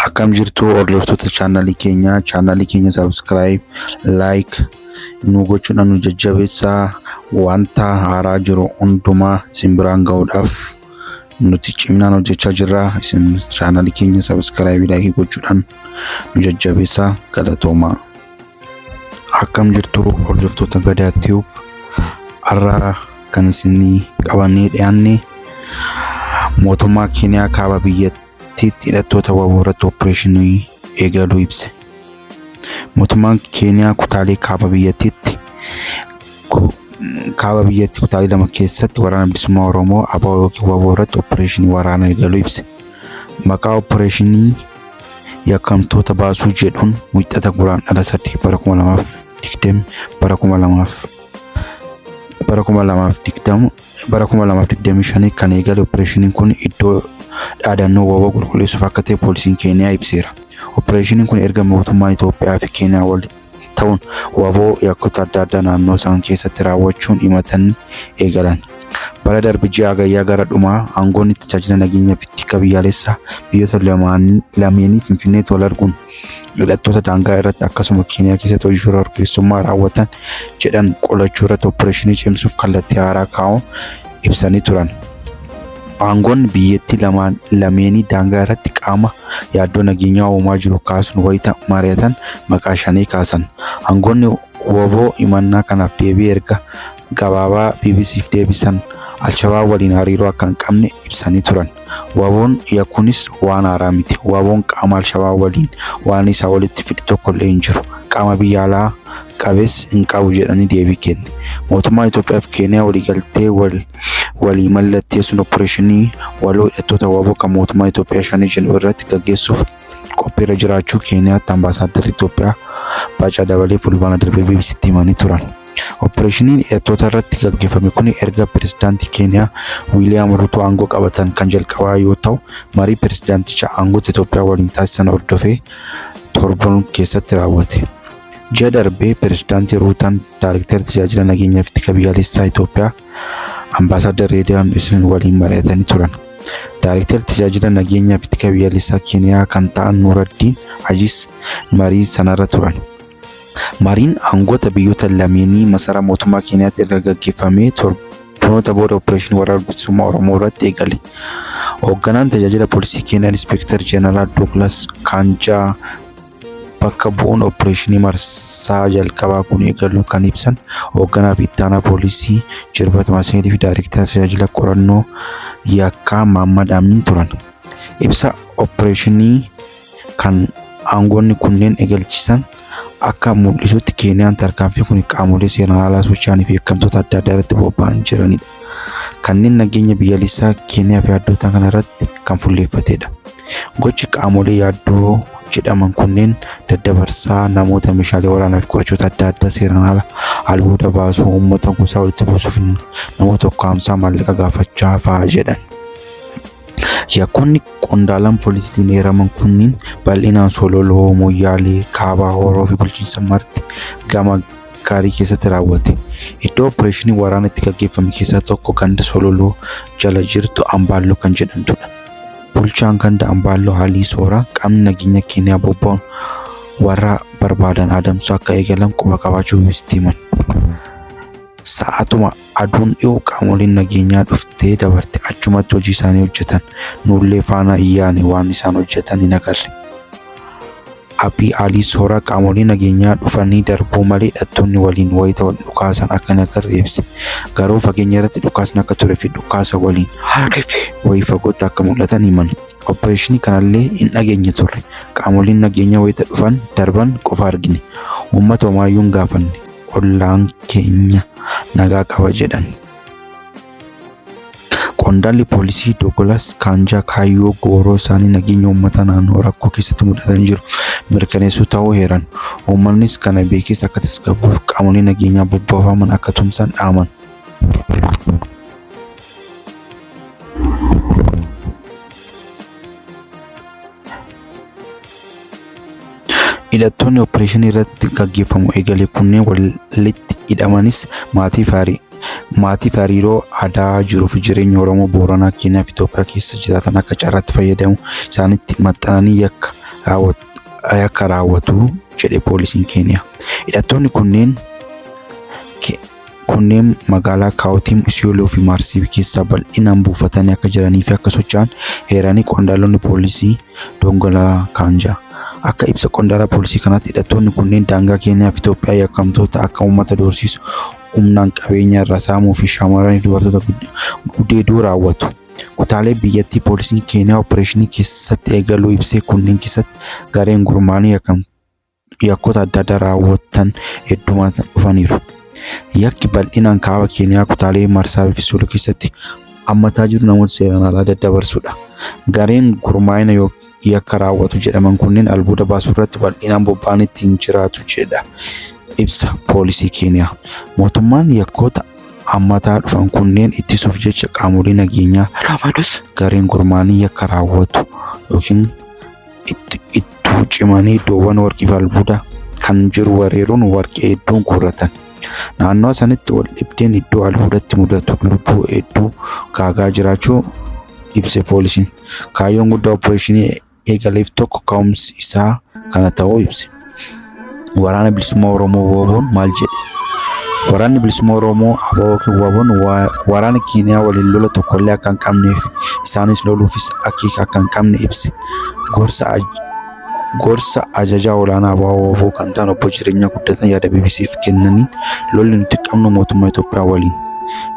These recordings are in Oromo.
Akkam jirtu hordoftoota chaanalii keenyaa, chaanalii keenya subscribe, like nu gochuudhaan nu jajjabeessaa. Wanta haaraa jiru hundumaa isin biraan ga'uudhaaf nuti ciminaan hojjechaa jirra. Isin chaanalii keenya subscribe, like gochuudhaan nu jajjabeessaa, galatoomaa. Akkam jirtu hordoftoota Gadaa Tube, har'a kan isin qabannee dhiyaanne mootummaa Keeniyaa kaaba biyyattiitti hidhattoota WBO irratti opereeshinii eegaluu ibse. Mootummaan Keeniyaa kutaalee kaaba biyyattiitti kaaba biyyattii kutaalee lama keessatti waraana bilisummaa Oromoo ABO yookiin WBO irratti opereeshinii waraanaa eegaluu ibse. Maqaa opereeshinii yakkamtoota baasuu jedhuun Wiixata Guraandhala 3 bara 2020 bara 2000 bara 2020 bara 2025 kan eegale opereeshiniin kun iddoo dhaadannoo WBO qulqulleessuuf akka ta'e poolisiin Keeniyaa ibseera. Opereeshiniin kun erga mootummaan Itoophiyaa fi Keeniyaa walitti ta'uun WBO yakkoota adda addaa naannoo isaan keessatti raawwachuun himatan eegalan. Bara darbe ji'a Hagayyaa gara dhumaa aangoonni tajaajila nageenyaa fi tika biyyaalessaa biyyoota lameenii Finfinneetti wal arguun hidhattoota daangaa irratti akkasuma Keeniyaa keessatti hojii shororkeessummaa raawwatan jedhan qolachuu irratti opereeshinii cimsuuf kallattii haaraa kaa'uun ibsanii turan. Aangoonni biyyattii lameenii daangaa irratti qaama yaaddoo nageenyaa uumaa jiru kaasuun wayita mari'atan maqaa Shanee kaasan. Aangoonni WBO himannaa kanaaf deebii erga gabaabaa BBCf deebisan Alshabaab waliin hariiroo akka hin qabne ibsanii turan. WBOn yakkuunis waan haaraa miti. WBOn qaama Alshabaab waliin waan isaa walitti fidu tokkollee hin jiru. Qaama biyya alaa qabes hin qabu jedhanii deebii kenne. Mootummaan Itoophiyaa fi Keeniyaa waliigaltee walii mallatteessuun opereeshinii waloo hidhattoota WBO kan mootummaa Itoophiyaa Shanee jedhu irratti gaggeessuuf qophiirra jiraachuu Keeniyaatti ambaasaaddarri Itoophiyaa Baacaa Dabalee Fulbaana darbee BBCtti himanii turan. Opereeshiniin hidhattoota irratti gaggeeffame kun erga pirezidaantii Keeniyaa Wiiliyaam Ruutoo aangoo qabatan kan jalqabaa yoo ta'u, marii pirezidaanticha aangoota Itoophiyaa waliin taasisan hordofee torban keessatti raawwate. Ji'a darbee pirezidaantii Ruutaan Daarektara Tajaajila Nageenyaa fi Tika Biyyaalessaa Itoophiyaa Ambaasaadar Reediyaan Huseen waliin mari'atanii turan. Daarektara Tajaajila Nageenyaa fi Tika Biyyaalessaa Keeniyaa kan ta'an Nuuraddiin Hajis marii sanarra turan. Mariin aangoota biyyoota lameenii masaraa mootummaa Keeniyaatti erga gaggeeffamee torbanoota booda opereeshinii waraana bilisummaa Oromoo irratti eegale. Hoogganaan tajaajila poolisii Keeniyaa Inspektar Jeneraal Douglas Kaanjaa bakka bu'uun opereeshinii marsaa jalqabaa kun eegaluu kan ibsan hoogganaa fi ittaanaa poolisii Jirbat Maseelii fi daayirektara tajaajila qorannoo yakkaa Maammad Amiin turan. Ibsa opereeshinii kan aangoonni kunneen eegalchiisan akka mul'isutti Keeniyaan tarkaanfii kun qaamolee seeraan alaa socho'anii fi yakkamtoota adda addaa irratti bobba'an jiranidha. Kanneen nageenya biyyaalessaa Keeniyaa fi yaaddoo kana irratti kan fuulleeffatedha. Gochi qaamolee yaaddoo jedhaman kunneen daddabarsaa namoota meeshaalee waraanaa fi qorichoota adda addaa seeraan ala albuuda baasuu, uummata gosaa walitti buusuuf namoota ukkaamsaa maallaqa gaafachaa fa'aa jedhan. Yakkoonni qondaalaan poolisiitiin eeraman kunniin bal'inaan Sololoo, Moyyaalee, Kaabaa, Horoo fi bulchiinsa Marti gama gaarii keessatti raawwate. Iddoo opereeshinii waraana itti gaggeeffame keessaa tokko ganda Sololoo jala jirtu Ambaalloo kan jedhamtudha. Bulchaan ganda Ambaalloo Alii Sooraa qaamni nageenya Keeniyaa bobba'uun warra barbaadan adamsuu akka eegalan quba qabaachuu BBCtti himan. Sa'aatuma aduun dhi'u qaamoleen nageenyaa dhuftee dabarte achumatti hojii isaanii hojjetan. Nullee faana hin yaane, waan isaan hojjetan hin agarre. Abiy Alii Sooraa qaamolee nageenyaa dhufanii darbuu malee hidhattoonni waliin wayita wal dhukaasan akka hin agarre ibse. Garuu fageenya irratti dhukaasni akka ture fi dhukaasa waliin harki fi wayii fagootti akka mul'atan himan. Opereeshinii kanallee hin dhageenye turre. Qaamoleen nageenyaa wayita dhufan darban qofa argine. Uummata homaayyuu hin gaafanne. Ollaan keenya nagaa qaba jedhan. Qondaalli poolisii Douglas Kaanjaa kaayyoo gooroo isaanii nageenya uummata naannoo rakkoo keessatti mudatan jiru mirkaneessuu ta'uu heeran. Uummannis kana beekees akka tasgabbaa'uuf qaamolee nageenyaa bobbaafaman akka tumsan dhaaman. Hidhattoonni opereeshinii irratti gaggeeffamu eegale kunneen walitti hidhamanis maatii fi hariiroo aadaa jiruu fi jireenya Oromoo Booranaa Keeniyaa fi Itoophiyaa keessa jiraatan akka carraatti fayyadamu isaanitti maxxananii yakka Yakka raawwatu jedhe poolisiin Keeniyaa. Hidhattoonni kunneen magaalaa Kaawutiin, Isiyooloo fi Maarsiib keessaa bal'inaan buufatanii akka jiranii fi akka socho'an heeranii qondaalonni poolisii Dongolaa Kaanjaa. Akka ibsa qondaala poolisii kanaatti hidhattoonni kunneen daangaa Keeniyaa fi Itoophiyaa yakkamtoota akka uummata doorsisu, humnaan qabeenya irraa saamuu fi shamarranii fi dubartoota gudeeduu raawwatu. Kutaalee biyyattii poolisiin Keeniyaa opereeshinii keessatti eegaluu ibsee kunneen keessatti gareen gurmaa'anii yakkoota adda addaa raawwatan heddumaan dhufaniiru. Yakki bal'inaan kaaba Keeniyaa kutaalee Marsaa fi Isiyooloo keessatti hammataa jiru namoota seeraan alaa daddabarsuudha. Gareen gurmaa'ina yakka raawwatu jedhaman kunneen albuuda baasuu irratti bal'inaan bobba'anii ittiin jiraatu jedha ibsa poolisii Keeniyaa. Mootummaan yakkoota hammataa dhufan kunneen ittisuuf jecha qaamolee nageenyaa ramadus gareen gurmaa'anii yakka raawwatu yookiin ittuu cimanii iddoowwan warqii fi albuuda kan jiru weeraruun warqee hedduun guurratan. Naannoo sanitti wal dhibdeen iddoo albuudatti mudatu lubbuu hedduu gaagaa jiraachuu ibse poolisiin. Kaayyoon guddaa opereeshinii eegaleef tokko ka'umsi isaa kana ta'uu ibse. Waraana Bilisummaa Oromoo WBOn maal jedhe? Waraanni Bilisummaa Oromoo ABO yookiin WBOn waraana Keeniyaa waliin lola tokkollee akka hin qabneef isaanis loluufis akeeka akka hin qabne ibse. Gorsa ajajaa olaanaa ABO WBO kan ta'an obbo Jireenyaa Guddataa yaada BBCf kennaniin lolli nuti qabnu mootummaa Itoophiyaa waliin.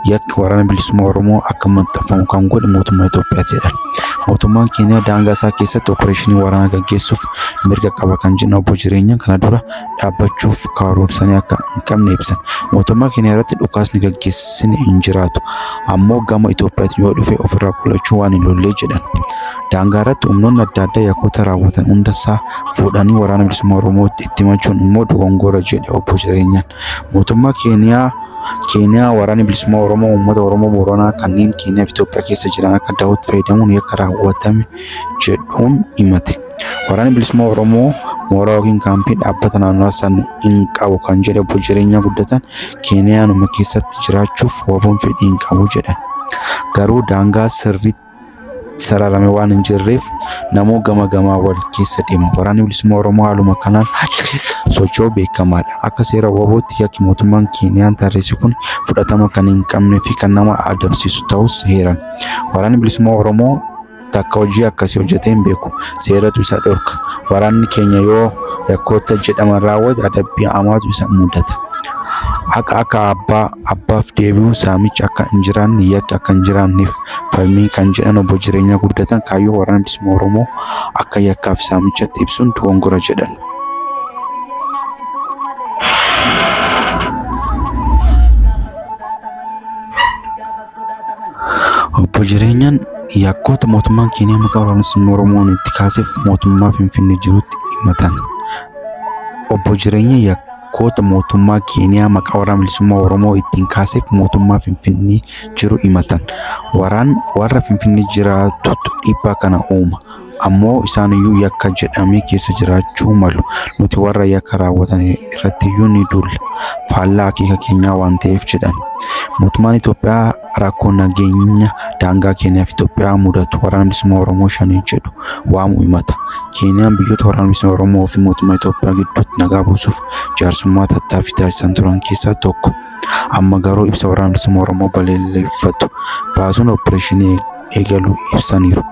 Yakki waraana bilisummaa Oromoo akka maxxanfamu kan godhe mootummaa Itoophiyaati jedhan. Mootummaan Keeniyaa daangaa isaa keessatti opereeshinii waraanaa gaggeessuuf mirga qaba kan jedhan obbo Jireenyaan kana dura dhaabbachuuf karoorsanii akka hin qabne ibsan. Mootummaa Keeniyaa irratti dhukaasni gaggeessine hin jiraatu. Ammoo gama Itoophiyaatti yoo dhufe ofirraa qolachuu waan hin lollee jedhan. Daangaa irratti humnoonni adda addaa yakkoota raawwatan hundasaa fuudhanii waraana bilisummaa Oromootti itti himachuun immoo dogongora jedhe obbo Jireenyaan. Mootummaa Keeniyaa waraanni bilisummaa Oromoo uummata Oromoo Booranaa kanneen Keeniyaa fi Itoophiyaa keessa jiran akka dahootti fayyadamuun yakka raawwatame jedhuun himate. Waraanni bilisummaa Oromoo mooraa yookiin kaampii dhaabbata naannoo san hin qabu kan jedhe obbo Jireenyaa Guddatan Keeniyaanuma keessatti jiraachuuf WBOn fedhii hin qabu jedhan. Garuu daangaa sirriitti sararame waan hin jirreef namoo gama gamaa wal keessa deema. Waraanni bilisummaa Oromoo haaluma kanaan achi keessa socho'u beekamaadha. Akka seera WBOtti yakki mootummaan Keeniyaan tarreesse kun fudhatama kan hin qabnee fi kan nama adabsiisu ta'us heeran. Waraanni bilisummaa Oromoo takka hojii akkasii hojjetee hin beeku. Seeratu isa dhorka. Waraanni keenya yoo yakkoota jedhaman raawwate adabbii hamaatu isa mudata. Haqa akka abbaa abbaaf deebi'u saamichi akka hin jiraanne yakki akka hin jiraanneef falmii kan jedhan obbo Jireenyaa Guddatan kaayyoo waraana bilisummaa Oromoo akka yakkaaf saamichatti ibsuun dogongora jedhan. Obbo Jireenyaan yakkoota mootummaan Keeniyaa maqaa waraana bilisummaa Oromoon itti kaaseef mootummaa Finfinnee jirutti himatan. Obbo Jireenyaan yakkoota mootummaa Keeniyaa maqaa waraana bilisummaa Oromoo ittiin kaaseef mootummaa Finfinnee jiru himatan. Waraan warra Finfinnee jiraatutu dhiibbaa kana uuma. Ammoo isaaniyyuu yakka jedhamee keessa jiraachuu malu. Nuti warra yakka raawwatan irrattiyyuu ni duulla. Faallaa akeeka keenyaa waan ta'eef jedhan. Mootummaan Itoophiyaa rakkoo nageenya daangaa Keeniyaa fi Itoophiyaa mudatu waraana bilisummaa Oromoo shanii jedhu waamu himata. Keeniyaan biyyoota waraana bilisummaa Oromoo fi mootummaa Itoophiyaa gidduutti nagaa buusuuf jaarsummaa tattaaffii taasisan turan keessaa tokko. Amma garuu ibsa waraana bilisummaa Oromoo balaaleffatu baasuun opereeshinii eegaluu ibsaniiru.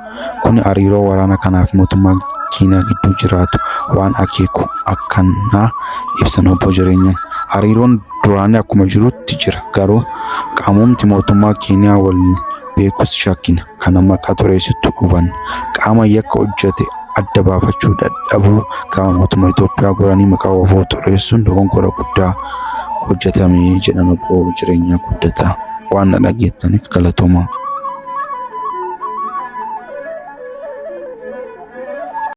Kun hariiroo waraana kanaa fi mootummaa Keeniyaa gidduu jiraatu waan akeeku akkanaa ibsan obbo Jireenyaan. Hariiroon duraanii akkuma jirutti jira. Garuu qaamumti mootummaa Keeniyaa wal beekus shakkina. Kana maqaa xureessitu hubanna. Qaama yakka hojjete adda baafachuu dadhabuu gama mootummaa Itoophiyaa goranii maqaa WBO xureessuun dogongora guddaa hojjetame jedhan obbo Jireenyaa Guddataa. Waan na dhageettaniif galatoomaa.